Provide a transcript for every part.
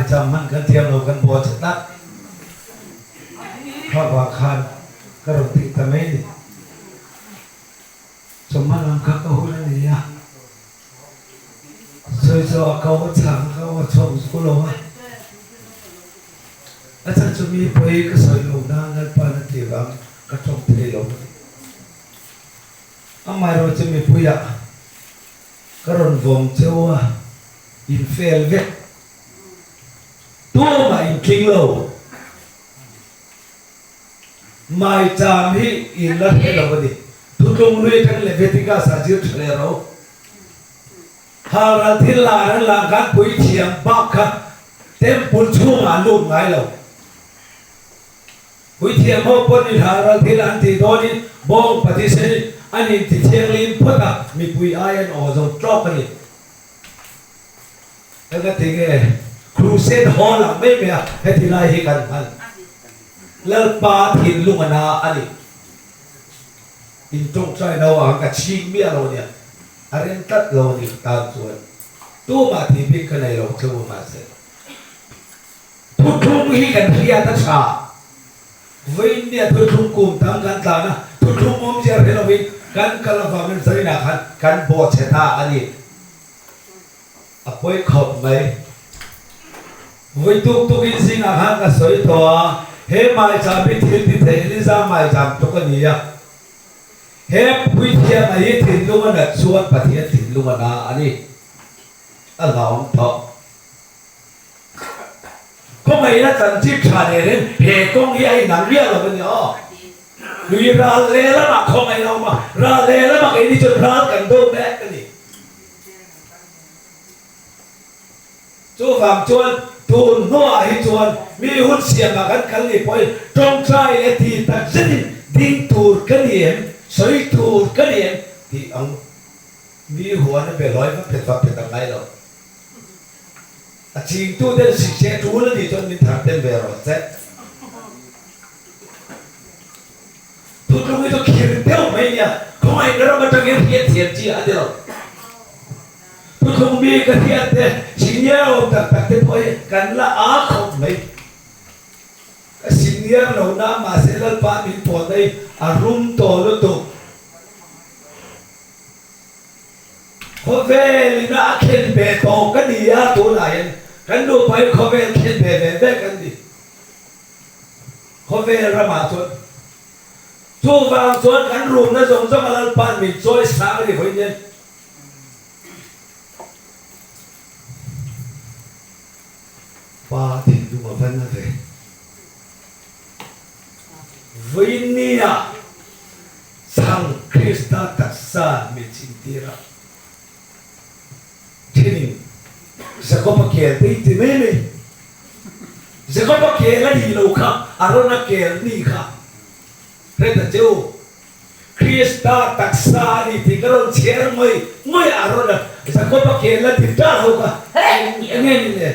Maicham hman kan thiam lo kan bawh che tak. Kha vang khan ka rawn tih ta mai ni. Chawhma lam kha ka hun a ni a, sawi chu a ko a chhang a ko a chhuak zuk lo a. A chhan chu mi pawi ka sawi lo nan Lalpa'n a tih vang ka tawng thei lo a ni. Amaherawh chu mipuiah ka rawn vawm cheu a, in fel vek. Tumah in tling lo. Maicham hi in la hre lo a ni. Thutlung lui atang Leviticus ah zir tha leh ro. Halral thil lar an lang khan puithiam bak kha temple chhungah an lut ngai lo. Puithiam ho pawn in halral thil an tih dawnin bawng pathisenin an inti thianghlim phawt a, mipui ai an aw zo tawk a ni. Ka ka ti nge Crusade Hall ang mai mai a heti lai hi kan hman. Lalpa thinlung a na a ni. In tawngtai no ang ka chhing miah lo nia. A rem tlat lo a ni ka tan chuan. Tumah tih bik ka nei lo che u mahse. Thuthlung hi kan hriat a tha. Vawiin nia thuthlung kum tam kan tlan a, thuthlung awmzia hre lovin kan kal avangin zainah khan kan bawhchhe ta a ni. A pawi khawp mai. Vui tuk tukin zingah khan ka sawi tawh a, he maicham hi thil ti thei Eliza maicham tluk a ni a. He puithiam a hi thinlung a nat chuan Pathian thinlung a na a ni. A hlauhawm tawh. Kawngei la chanchin tha nen in he kawng hi a inang riah lo a ni aw. Lui ral lehlamah khawngaih a awm a, ral lehlamah keini chuan ral kan do mek a ni. Chuvang chuan tun hnuah hi chuan mi hun siamah kan kal ni pawhin tawngtai leh ti tak zetin ding tur ka ni em, sawi tur ka ni em tih ang mi huan a be hlawi va phet va phet a ngai lo. A chingtu ten siseh tul a nih chuan min thar tel ve rawh se. Thutlung hi chu khir deuh mai nia, khawngaihna ram atangin hriat thiam chi a ni lo. Thutlung mi ka hriat te, senior awm tak tak te pawh hi kan la a khawp mai. Ka senior lo na mahse Lalpa min pawhna hi a rum tawh lutuk. Khawvel ina a khen ve tawh ka ni a, tunah hian kan nupa hi khawvel khen ve ve vek an ni. Khawvel ramah chuan chuvang chuan kan rumna zawng zawng a Lalpa'n min chawi sang a ni vawiin hian. Pa thinlung a va na ve. Vawiin nia chhang Krista taksa min chhintir a, thenin Jakob-a kel te i ti mai mai. Jakob-a kel a nih lo kha, Arona kel ni kha. Hre ta che u, Krista taksa a ni tih ka rawn chhiar ngawih ngawih a, Arona Jakob-a kel la ti ṭah ho kha eng nge ni le?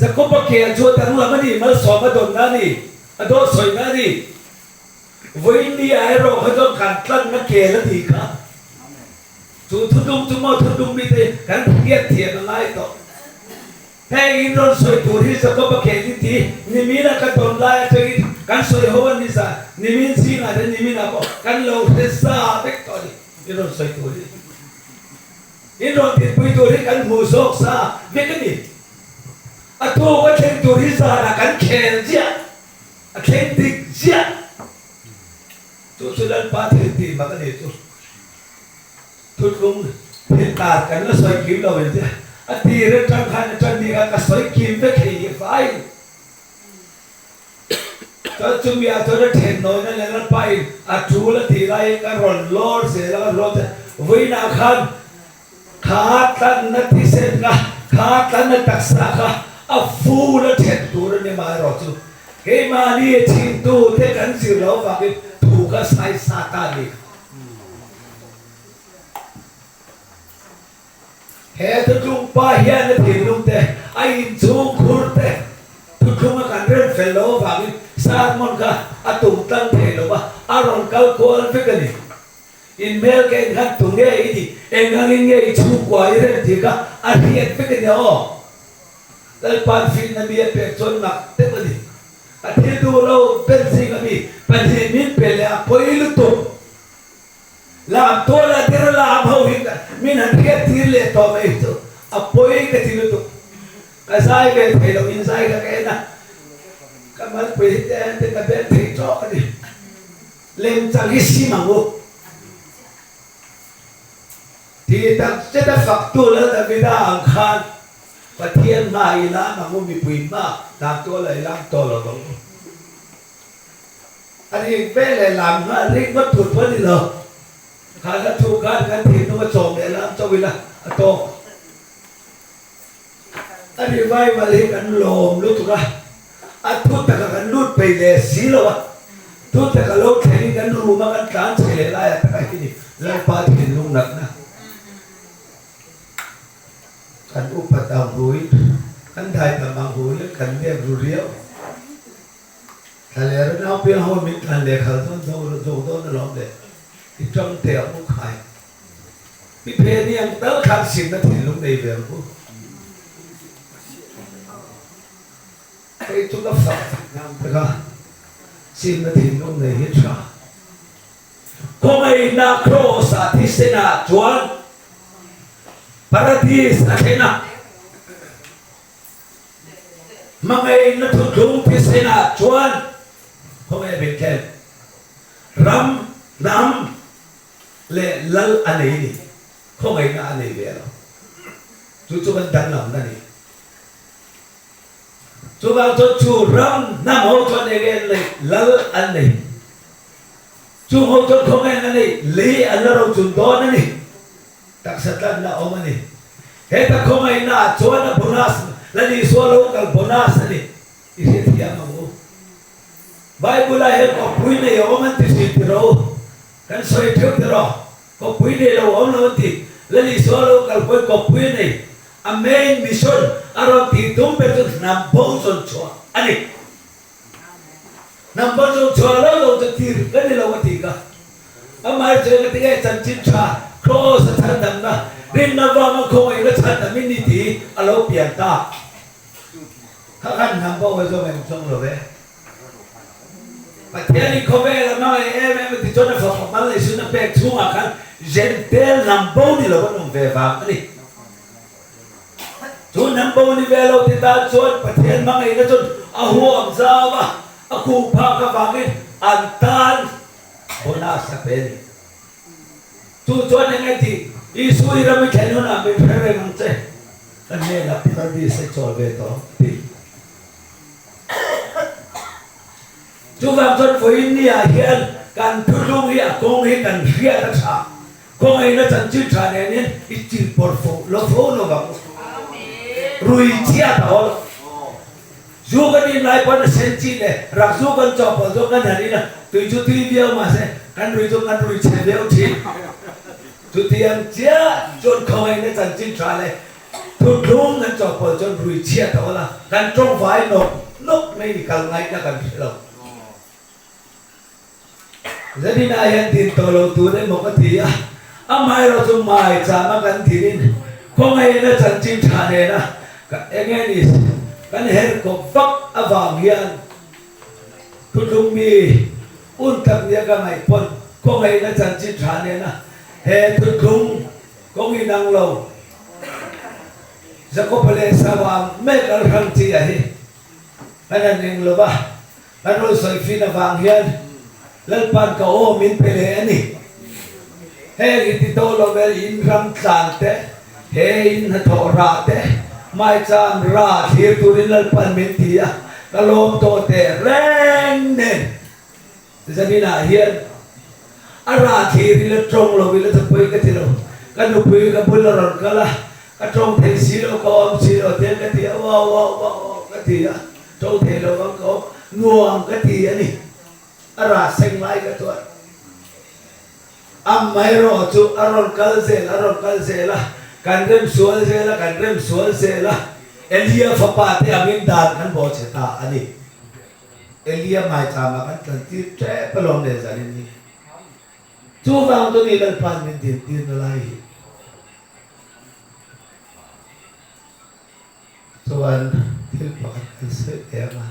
Jakob-a kel chu a danglam a ni, malsawm a dawnna a ni, a dawt sawina a ni. Vawiin ni ah erawh kha chuan kan tlanna kel a ni kha. Chu thudung chu maw thudung mite kan hriat thiam a ngai tawh. Heng in rawn sawi tur hi Jakob-a kel i ti, nimin a ka dawn lai atangin kan sawi ho a ni zan, nimin zingah te nimin ah pawh kan lo hre za vek tawh a ni, in rawn sawi tur hi. In rawn dinpui tur hi kan hmuh zawk sa vek a ni. A tuk a thleng tur hi zanah kan khel ziah, a thleng dik ziah. Chu chu Lalpa thil tih mak a ni chu. Thutlung thil tar kan la sawi kim lo in tia a tir atang khan a tan ni kha ka sawi kim vek hei hi fai. Chuan chumi ah chuan a then nawina leh Lalpa in a tul a tih laiin ka rawn lawr zel a, ka rawn lawr zel a. Vawiinah khan kha tlanna thisen kha, kha tlanna taksa kha a full a then tur a ni amaherawh chu keimahni a chhintu te kan zir loh avangin thu kha sai sa ta a ni. He thuthlung pa hian a thinlung te, a inchhung khur te thuthlung a kan rem fel loh avangin sermon kha a tum tlang thei lo va, a rawn kal kual vek a ni. In hmel ka en khan tu nge i nih, eng angin nge i chhungkua i rem tih kha a hriat vek a nia aw. Lalpa'n finna mi a pek chuan mak deuh a ni. A thil duh lo ber zinga mi pahnih min pe leh a pawi lutuk. Lam tual a dir lam ho hi min han hriat tir leh tawh mai chu a pawi ka ti lutuk. Ka zai ve thei lo in zai ka ka en a, ka malpui hi te te ka bel thei tawk a ni. Lemchang hi sim ang u. Ti tak zet a faktu Lal Davida ang khan Pathian hma i lam ang u, mipui hma lam tual a i lam tawh lo ang u. A rik ve leh lam nghal rik ngawt tur pawh a ni lo. Kha hla thu khan kan thinlung a chawm leh lam chauh ila a tawk. A revival hi kan lawm lutuk a, a thu taka kan lut peih leh si lo a, thu taka lo thlengin kan room a kan tlan chhe leh lai a taka hi ni Lalpa thinlung natna kan upat ang huin kan dai tam ang huin kan nep ru riau. Thla leh rinau piang ho min tlan leh khal dawn zo dawn alawm le i tang teh ang u khai. Mi phe ni ang tal khan simna thinlung nei ve ang u. Kei chu ka fak ngang tak a, simna thinlung nei hi tha. Khawngaihna Kraws ah thisen ah chuan Paradis a thlen a, hmangaihna thuthlung thisen ah chuan khawngaih min thlen. Ram, hnam, leh lal a nei ni, khawngaihna a nei ve lo. Chu chu kan danglamna ni. Chuvang chuan chu ram hnam ho chuan enge an neih? Lal an nei. Chung ho chuan khawngaihna nei, lei an la rochun dawn a ni. Taksa tlanna awm a ni. Heta khawngaihna ah chuan a bonus, la Isua lo kal bonus a ni. I hrethiam ang u. Bible ah hian kawppui nei a awm an ti thin tiraw u? Kan sawi theuh tiraw? Kawppui nei lo a awm lo an ti. Lal Isua lo kal pawhin kawppui a nei. A main mission a rawn tih tum ber chu hnam bo zawn chhuah a ni. Hnam bo zawn chhuah lo lo chu tir ka ni lo a ti ka. Amaherawhchu enga tinge chanchin tha Kraws a chhandamna rinna vanga khawngaihna chhandamin ni tih a lo pian ta. Kha khan hnam bo a zawng em zawng lo ve. Pathian in khawvel a hmangaih em em a ti chuan a fapa mal leh sun a pek chhungah khan Jentail hnam bo ni lo an awm ve vang a ni. Chu hnam bo ni ve lo ti tan chuan Pathian hmangaihna chuan a huam zau a, a khuh phak avangin an tan bonus a pe a ni. Chu chuan eng nge tih? Isua i ram i thlen hunah min hre reng ang che. Ka hnenah Paradis a chawl ve tawh ang a ti. Chuvang chuan vawiin ni ah hian kan thuthlung hi a kawng hi kan hriat a tha. Kawngeiin a chanchin tha nen hian i chil pawr fo lo fo lo vang. Rui chhiat a haw lo. Zu kan in lai pawn a sen chi leh rak zu kan chawh pawh chu kan han in a, tui chu tui viau mahse kan rui chu kan rui chhe viau thin. Chutiang chiah chuan khawngaihna chanchin tha leh thuthlung kan chawh pawh chuan rui chhiat a awl a, kan tawngvai nawk nawk mai ni kal ngaihna kan hre lo. Zanina hian din tawh lo tur emaw ka ti a, amaherawhchu mai chama kan dinin khawngaihna chanchin tha nena eng nge ni kan her kawp vak avang hian thuthlung mi un tak nia ka ngaih pawn khawngaihna chanchin tha nena he thuthlung kawng inang lo Jakob-a leh Esau-a ang mek al hrang chi a hi kan han eng lova. Kan rawn sawi fin avang hian Lalpa'n ka aw min pe leh a ni. Heng i ti tawh lo vel in ram tlan te, he in hnathawh rah te, maicham ra thlir turin Lalpa'n min ti a, ka lawm tawh teh reng nen. Zaninah hian a rah thlir ila tawng lo ila chapui ka ti lo. Ka nupui ka bul a rawn kal a, ka tawng thei si lo, ka awm si lo tiang ka ti a, wow wow wow wow ka ti a. To thei lo ang ka awm nuam ka ti a ni. A rah seng lai ka chuan amaherawh chu a rawn kal zel a rawn kal zel a, kan rem sual zel a kan rem sual zel a, Elia fapa te angin dan kan bawh chhe ta a ni. Elia maichama kan tlan tir tep alawm leh zan in hi. Chuvang chu ni Lalpa'n min din tirna lai hi. Chuan. Thil pakhat kan sawi teh ang a,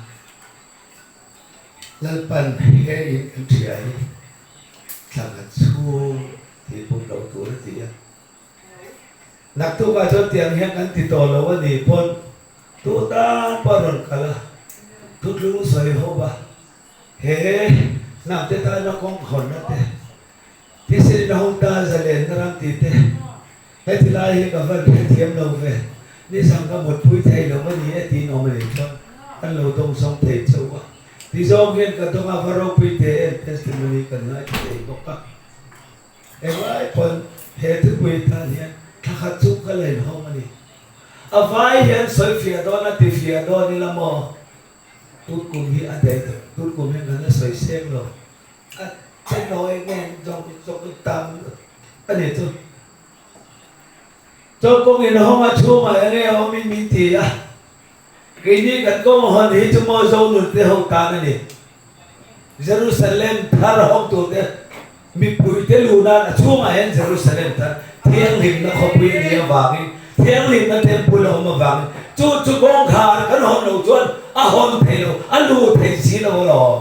Lalpan he in kan hria hi thla khat chhung tih pum lo tur a ti a. Naktukah chuan tiang hian kan ti tawh lo a nih pawn tu tan pawh a rawn kal a, thutlung sawi ho va, he hnamte tana kawng hawnna te, thisen a hung ta zalenna ram tih te, heti lai hi ka van hrethiam lo ve, nizang ka mutpui thei lo a ni e tiin awm a nih chuan kan lo dawngsawng thei chauh a, ti zawng hian ka dawng a, va ropui teh em testimony kan ngaithla thei bawk a. Englai pawn he thupui tan hian thla khat chu ka la inhawng a ni. A vai hian sawi fiah dawn a ti fiah dawn ila maw? Tun kum hi a daih tawh, tun kum hian kan la sawi seng lo. A che nawi nge zawng zawng tam a ni chu. Chuan kawng inhawng a chhungah enge awmin min ti a. Keini kan kawng hawn hi chu maw Zonun te ho tan a ni. Jerusalem thar hawng tur te mipui te luh nan a chhungah hian Jerusalem thar thianghlimna khawpui a nih avangin thianghlimna temple a awm avangin chu chu kawngkhar kan hawn loh chuan a hawn thei lo, a luh thei si lo alawm.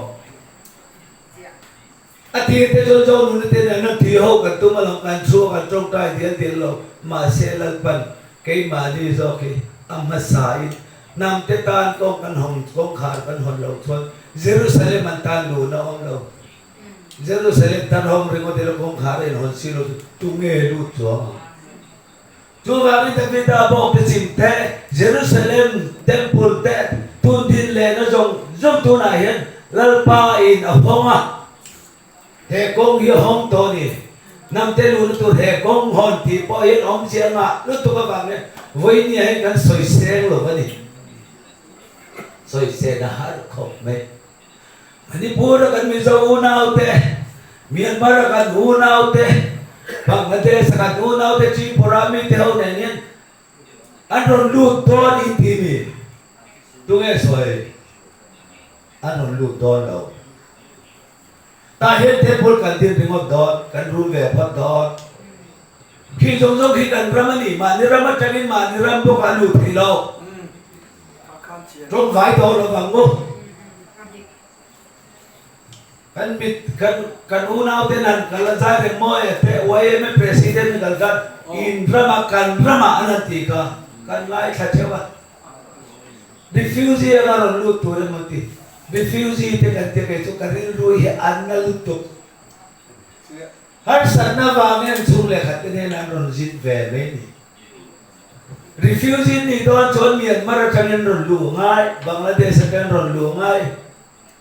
A tir te chuan Zonuna te nen an tui ho kan tum alawm, kan chhuak an tawngtai dial dial lo, mahse Lalpan keimahni zawk hi a hmasa in hnam te tan kawng kan hawng kawngkhar kan hawn loh chuan Jerusalem an tan luhna awm lo, Jerusalem tan hawng ringawt ila kawngkhar a inhawn si lo chu tunge lut chuang ang? Chuvangin Davida bawk te chim te, Jerusalem Temple te tun din lehna zawng zawng tunah hian Lalpa in a hawng a, he kawng hi a hawng tawh a ni. Hnamte luhna tur he kawng hawn tih pawh hian awmzia ngah lutuk avang hian vawinia hian kan sawi seng lo a ni. Sawi sen a har khawp mai. Manipur a kan Mizo unaute, Myanmar a kan unaute, Bangladesh a kan unaute, Tripura mite ho nen hian an rawn lut dawn in ti mi? Tunge sawi an rawn lut dawn lo? Tah hian temple kan din ringawt dawn, kan rum ve phawt dawn. Khi zawng zawng khi kan ram a ni, mahni ram atangin mahni ram bawk a lut thei lo. Tawngvai tawh lo vang u. Kan mit kan kan unau ten han kal an zai reng maw e te YMA president in kal khan in rama kan rama an han ti kha kan ngaithla theuh a. Refugee anga rawn lut tur emaw ti. Refugee te kan ti kei chu ka rilru hi an na lutuk. Harsatna vangin an chhung leh khat te hnenah an rawn zin ve mai ni. Refugee nih dawn chuan Myanmar atangin rawn luh ngai, Bangladesh atangin rawn luh ngai,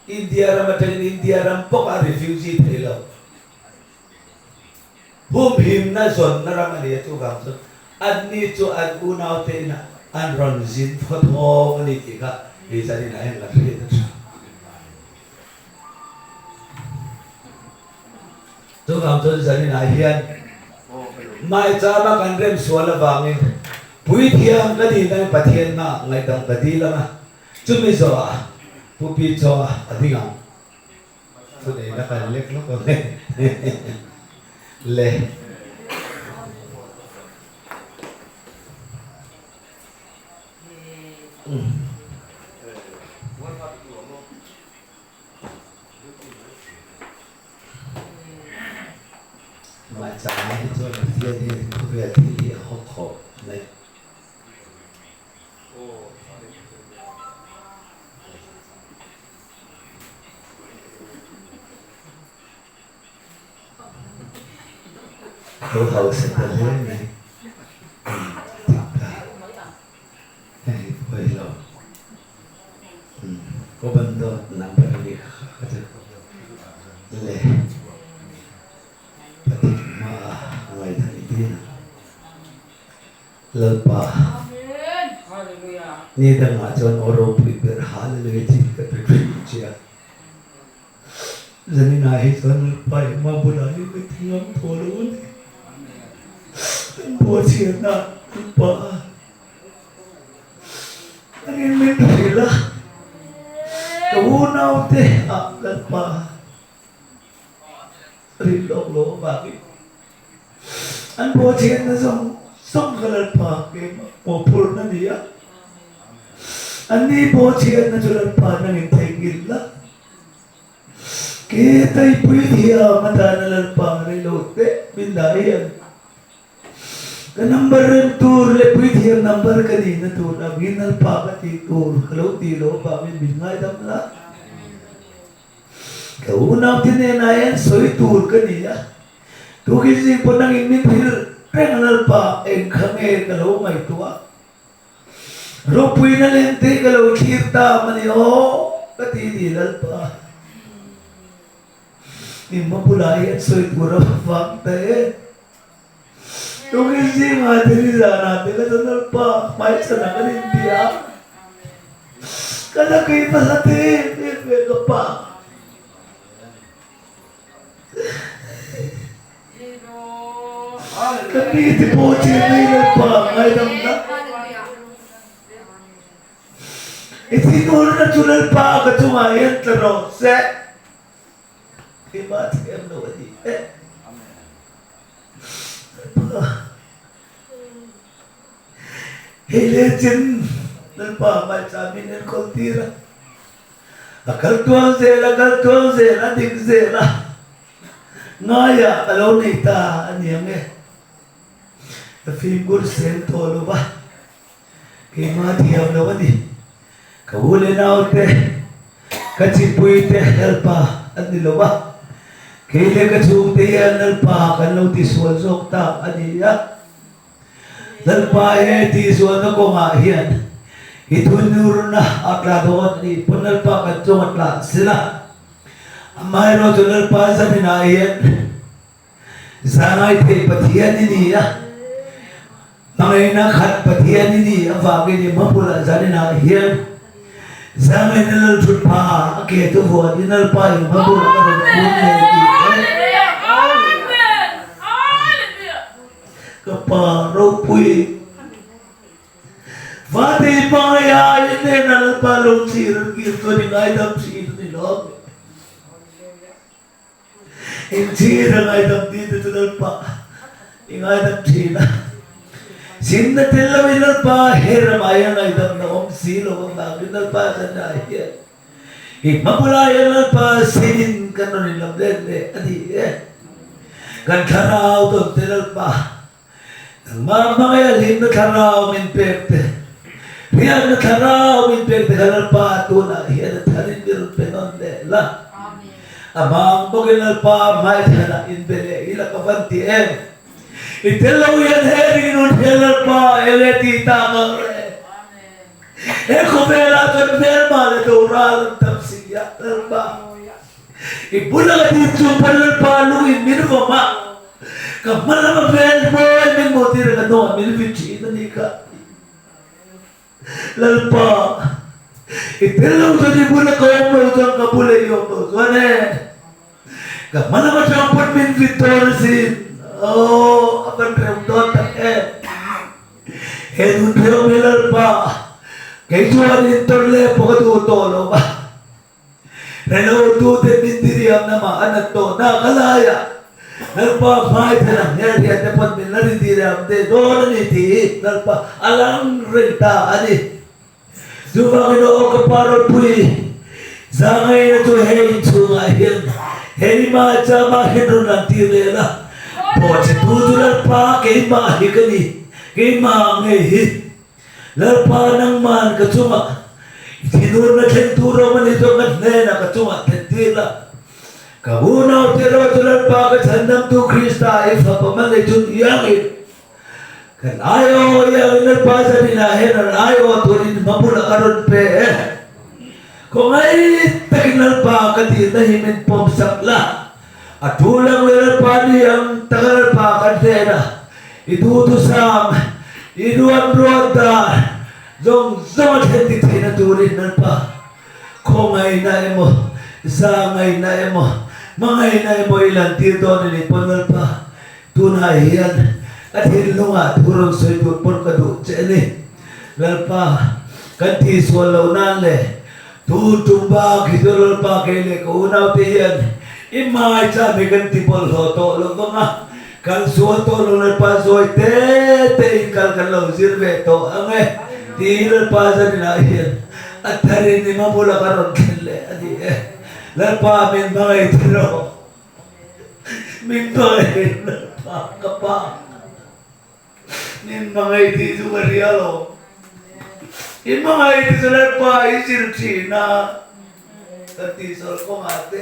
India ram atangin India ram bawk a refugee thei lo. Humhimna zawnna ram a ni a, chuvang chuan anni chu an unaute inah an rawn zin phawthawng a ni tih kha hei zaninah hian kan hriat a tha. Chuvang chuan zaninah hian maichama kan rem sual avangin puithiam ka nih nang Pathian hmaah ngaihdam ka dil ang a, chumi zawhah Pu Pi Chaw a ding ang. Thuneihna kan lek lawk ang e. Le. Mahchangah hi chuan Pathian hian khawvel thil hi a haw khawp mai. Lo hausa ta hle mai. Dik ta. Hei pawi lo. Ka ban dawt number a nih kha ka ti le. Pathian hmaah ngaihdan i dil ang. Lalpa ni dangah chuan aw ropui ber Hallelujah tih ka pe thin che a. Zaninah hi chuan Lalpa engmah bulah hi ka ti ngam tawh lo a ni. Kan buaithianna Lalpa. Engin min hrilh a, ka unaute ah Lalpa rin lawk lo avangin an buaithianna zawng zawng kha Lalpa keimah mawhphurhna ni a. Anni pawh chhiatna chu Lalpa nangin theihnghilh la. Ke taipui thiam atana Lalpa reilo teh min dah hian ka number rem tur leh puithiam number ka nihna tur angin Lalpa ka tih tur ka lo tih loh avangin min ngaidam la. Ka unaute hnenah hian sawi tur ka ni a, tukin zing pawh nangin min hrilh reng a Lalpa eng kha nge ka lo ngaihtuah a? Ropuina lengte ka lo thlir ta mani aw ka ti ni Lalpa. Mimma bulah hian sawi tur a vang ta e. Tukin zingah te ni zanah te ka chuan Lalpa hmaichhanah kan inbia a. Ka la kei va hla te em em ka pa. Ka mi te pawh chin mai Lalpa ngaidam na. I thinurna chu Lalpa ka chungah hian tla rawh se. Keimah thiam lo a ni e. Lalpa hei le chin Lalpa hmaichah min enkawl tir a. A kal tuang zel, a kal tuang zel, a dik zel a, ngaiah a lo nei ta a ni ang e. Ka fimkhur seng tawh lo va, keimah thiam lo a ni. Ka u leh naute, ka chipui te Lalpa an ni lo va, kei leh ka chhungte hian Lalpa kan lo tisual zawk tak a ni a. Lalpa he tihzualna kawngah hian i thunurna a tla dawn a nih pawn Lalpa kan chung a tla sila. Amaherawhchu Lalpa zaninah hian zangai thei Pathian i ni a, hmangaihna khat Pathian i ni avangin i hmabulah zaninah hian zangaihna Lalthut pha a ke chu vuanin Lalpa i hmabulah ka rawn kun leh tih te. Ka pa ropui Vate i hmangaih a i hnena Lalpa lo chhir an kir chuan i ngaidam thin a ni lawm e. In chhir a ngaidam tih te chu Lalpa i ngaidam thin a. Simna tel lo in Lalpa he ramah hian ngaidam na awm si lo avangin Lalpa zanah hian I hmabula hian Lalpa sinin kan rawn inlam let leh a ni e. Kan thlarau tawn te Lalpa, nangmah hmangaih a hlimna thlarau min pek te, riakna thlarau min pek te kha Lalpa tunah hian a tharin mi rawn pe nawn leh la. A hmang bawkin Lalpa hmaithlanah inbe leh ila ka van ti em. I tel lo hian he ringnun hian Lalpa eng e tih tak ang le. He khawvelah chuan hmelma leh doral an tam si a, Lalpa. I bula ka ding chu pawh Lalpa lungin min vawm a, ka hma lama hmel hmawi min hmuh tir a ka hnungah min vit thin a ni kha. Lalpa, i tel lo chuan i bula ka awm lo chuan ka bula i awm lo chuan e, ka hma lama tang pawn min vit dawn asin. Aw, a van rem dawn tak em. He nun pheu mi Lalpa, kei chuan intawrh leh pawh ka duh tawh lo va. Relo tute min diriam lamah a nat tawh nak a laiah Lalpa hmai thlen ang hmel hian te pawn min la ri diriam teh dawn a ni tih hi Lalpa a lang reng ta a ni. Chuvangin aw ka pa ropui, zangaina chu he inchhungah hian he ima chama hian rawn lang tir leh la, bawhchhetu chu Lalpa keimah hi ka ni, keimah ngei hi. Lalpa nangman ka chungah i thinurna thleng tur awm a ni chuan ka hnenah ka chungah thlen tir la. Ka unau te erawh chu Lalpa ka chhandamtu Krista i fapa hmangaih chu iangin, Kan aiawh iangin Lalpa zaninah hian an aiawh turin hma bulah ka rawn pe e. Khawngaih takin Lalpa ka tihna hi min pawm sak la. A tu lang leh Lalpa ni ang taka Lalpa kan hnenah i duhthusam, i ruat ruat dan zawng zawng a thlen ti theihna turin Lalpa khawngaihna emaw, zangaihna emaw, hmangaihna emaw i lantir dawn a ni pawn Lalpa Tunah hian ka thinlungah thu rawn sawi tur pawn ka duh che a ni. Lalpa, kan tihsual loh nan leh tu tum bak hi chu Lalpa kei leh ka unaute hian i hmai chah mi kan ti bawlhhlawh tawh lo vang a, kan sual tawh lo Lalpa zawi te te in kal kan lo zir ve tawh ang e tiin Lalpa zaninah hian. A tharin i mabula ka rawn thlen leh a ni e. Lalpa min hmangaih thei lo. Min hmangaih Lalpa ka pa. Min hmangaih tih chu ka hria lo. I hmangaih tih chu Lalpa i zir thin a. Ka tihsual kawngah te.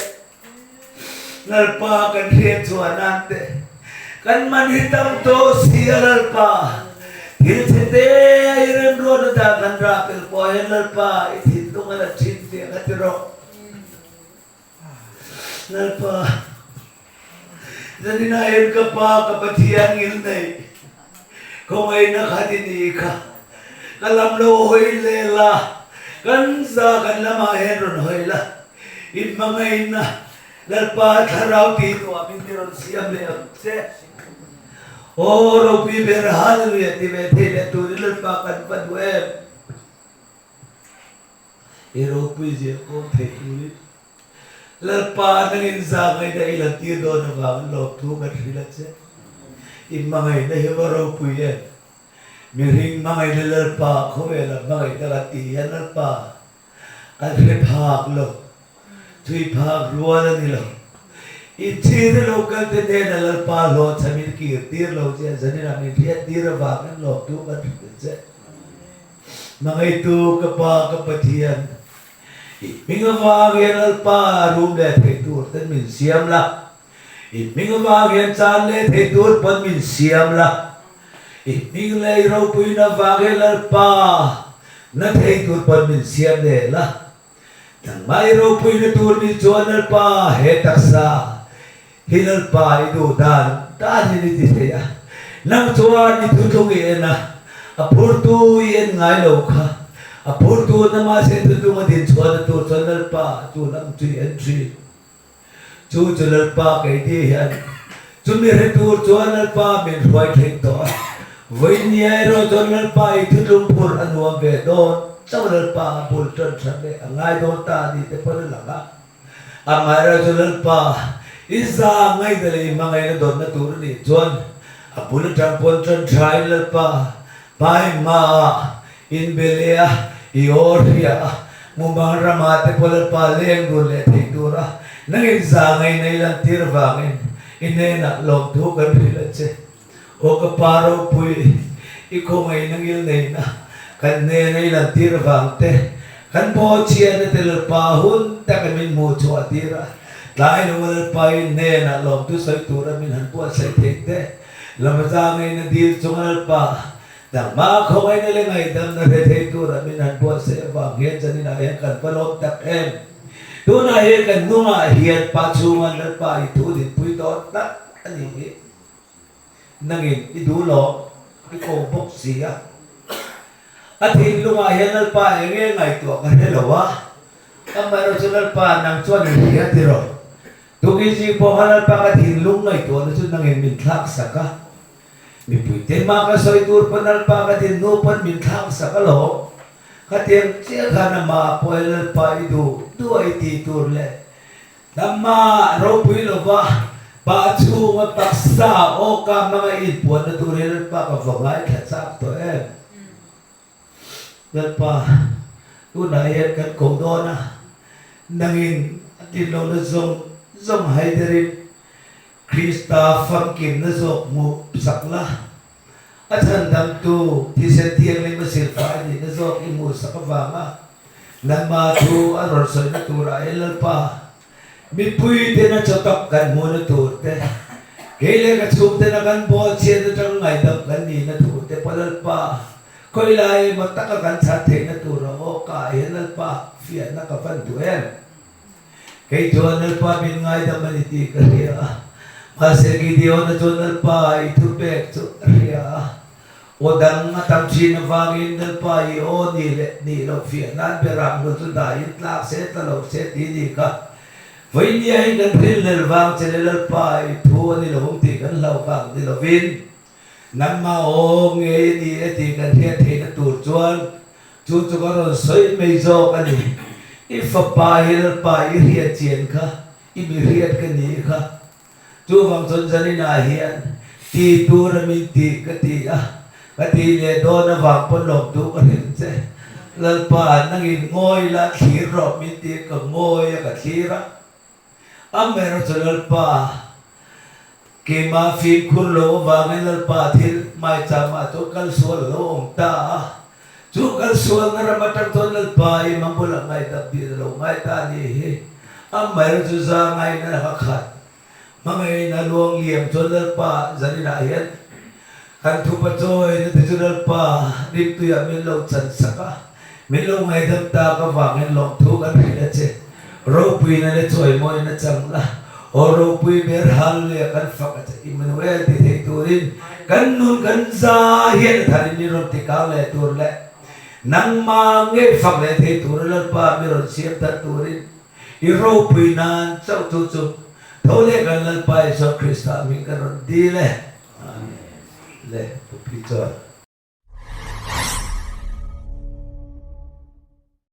Lalpa kan hriat chhuah nan te kan man hi tam tawh si a Lalpa thil chhe te a i remruat a dah kan rah pel pawh hian Lalpa i thinlung a la thin tih ka ti rawh Lalpa zanin ah hian ka pa ka Pathian ngil nei khawngaihna khat i ni kha ka lam lo hawi leh la kan za kan lamah hian rawn hawi la. In hmangaihna Lalpa Thlarau tih nuamin i rawn siam leh ang che. Aw ropui ber Hallelujah ti ve thei leh turin Lalpa kan va duh em. I ropui zia kawm thei turin Lalpa nangin zangaihna i la tir dawn avangin lawmthu kan hrilh a che. In hmangaihna hi va ropui em. Mihring hmangaihna Lalpa khawvela hmangaihna kan tih hian Lalpa Kan hre phak lo, thui phak rual a ni lo. Inchhir lo kal te hnena Lalpa hlawhchham in kir tir lo che, zaninah min hriat tir avangin lawmtu kan hrilh che. Hmangaihtu ka Pa ka Pathian, i hming avang hian Lalpa rum leh thei tur ten min siam la, i hming avang hian chan leh thei tur pawn min siam la, I hming leh i ropuina vang hi Lalpa na thei tur pawn min siam leh la. Nangmah i ropuina tur nih chuan Lalpa he taksa hi Lalpa i duh dan dan in i ti thei a. Nang chuan i thuthlung i en a, a phurtu i en ngai lo kha. A phurtu na mahse thuthlung a din chhuahna tur chuan Lalpa chu lam chu i en thin. Chu chu Lalpa keini hian chumi hre tur chuan Lalpa min hruai thleng tawh a, vawinia erawh chuan Lalpa i thutlung phurh a nuam ve dawn chauh Lalpa a bul tan that leh a ngai dawn ta a ni te pawn a lang a. Amaherawhchu chu Lalpa i za ngaihna leh i hmangaihna dawnna tur a nih chuan a bul atang pawn tan thain Lalpa hmai hmaah In be leh a, i aw hria a, mumang ramah te pawh Lalpa leng dun leh thei tura nangin za ngaina i lantir vangin i hnenah lawmthu kan hrilh a che. Aw ka Pa ropui, i khawngaihna ngil neihna kan hnena i lantir vang te, kan bawhchhiatna te Lalpa hun taka min hmuh chhuah tir a, tlai lo Lalpa i hnenah lawmthu sawi tura min han buatsaih theih te, lama za ngaina dil chunga Lalpa Nangmah khawngaihna leh ngaihdamna hre thei tura min han buatsaih avang hian zaninah hian kan va lawm tak em? Tunah hian kan hnungah hian Pa chhunga Lalpa i thu dinpui dawn tak a ni hi. Nangin i duh lawm, i ko bawk si a. A thinlungah hian Lalpa eng nge ngaihtuah ka hre lo a, amaherawhchu Lalpa nang chuan i hria tiraw? Tukin zing pawh khan Lalpa ka thinlung ngaihtuahna chu nangin min thlak sak a. Mipui te mah ka sawi tur pawn Lalpa ka din hnu pawn min thlak sak alawm. Khatiang chiah khan amah pawh hi Lalpa i duh duh a i tih tur leh Nangmah ropui lova pa chhunga taksa awka hmanga i inpuanna tur hi Lalpa ka va ngaithla chak tawh em. Lalpa tunah hian kan koh dawn a, nangin a dinlohna zawng zawng haiderin Krista famkimna zawk hmuh sak la, a chhandamtu thisen thianghlim a silfai nihna zawk i hmuh sak avanga nangmah thu a rawn sawina turah hian Lalpa, mipui tena chaw tak kan hmuhna tur te, kei leh ka chhungtena kan bawl chhiat atang ngaihdam kan nihna tur te pawh Lalpa, khawi lai emaw taka kan chhan theihna tur a awkah hian Lalpa fiahna ka van duh em? Kei chuan Lalpa min ngaidam a ni tih ka hria a, mahse Gideon-a chuan Lalpa i thupek chu a hria a. Aw dang a tam thin avangin Lalpa i aw nih leh nih loh fiah nan berang hnu chu dahin tlak se tla lo se tih ni kha. Vawinia hi kan hrilhlel vang che le Lalpa i thu a ni lo ang tih kan hlauh vang ni lovin nangmah aw ngei a ni e tih kan hriat theihna tur chuan Chu chu ka rawn sawi mai zawk a ni. I fapa hi Lalpa i hriat chian kha, i mi hriat ka ni kha. Chuvang chuan zaninah hian ti tur a min tih ka ti a, ka tih leh dawn avang pawn lawmtu ka hrilh che. Lalpa nangin ngawi la thlir rawh min ti ka ngawi a ka thlir a. Amaherawhchu Lalpa keimah fimkhur lo avangin Lalpa thil maichama chu kal sual a lo awm ta a. Chu kal sualna ram atang chuan Lalpa i mambulah ngaihdam dil a lo ngai ta a nih hi. Amaherawhchu za ngaihna ka khat. Hmangaihna luang liam chuan Lalpa zaninah hian kan thupa chawi na te chu Lalpa rimtuiah min lo chan sak a, min lo ngaidam tak avangin lawmthu kan hrilh a che. Ropuina leh chawimawina chang la, aw ropui ber Hallelujah kan fak a che. Immanuel ti thei turin kan nun kan za hian a tharin min rawn ti kang leh tur leh nangmah ngei fak leh thei tura Lalpa mi rawn siam thar turin I ropui nan chauh chu chu tho leh kan Lalpa Isua Krista hming kan rawn dil e. Amen. Le Pu Pi chuan.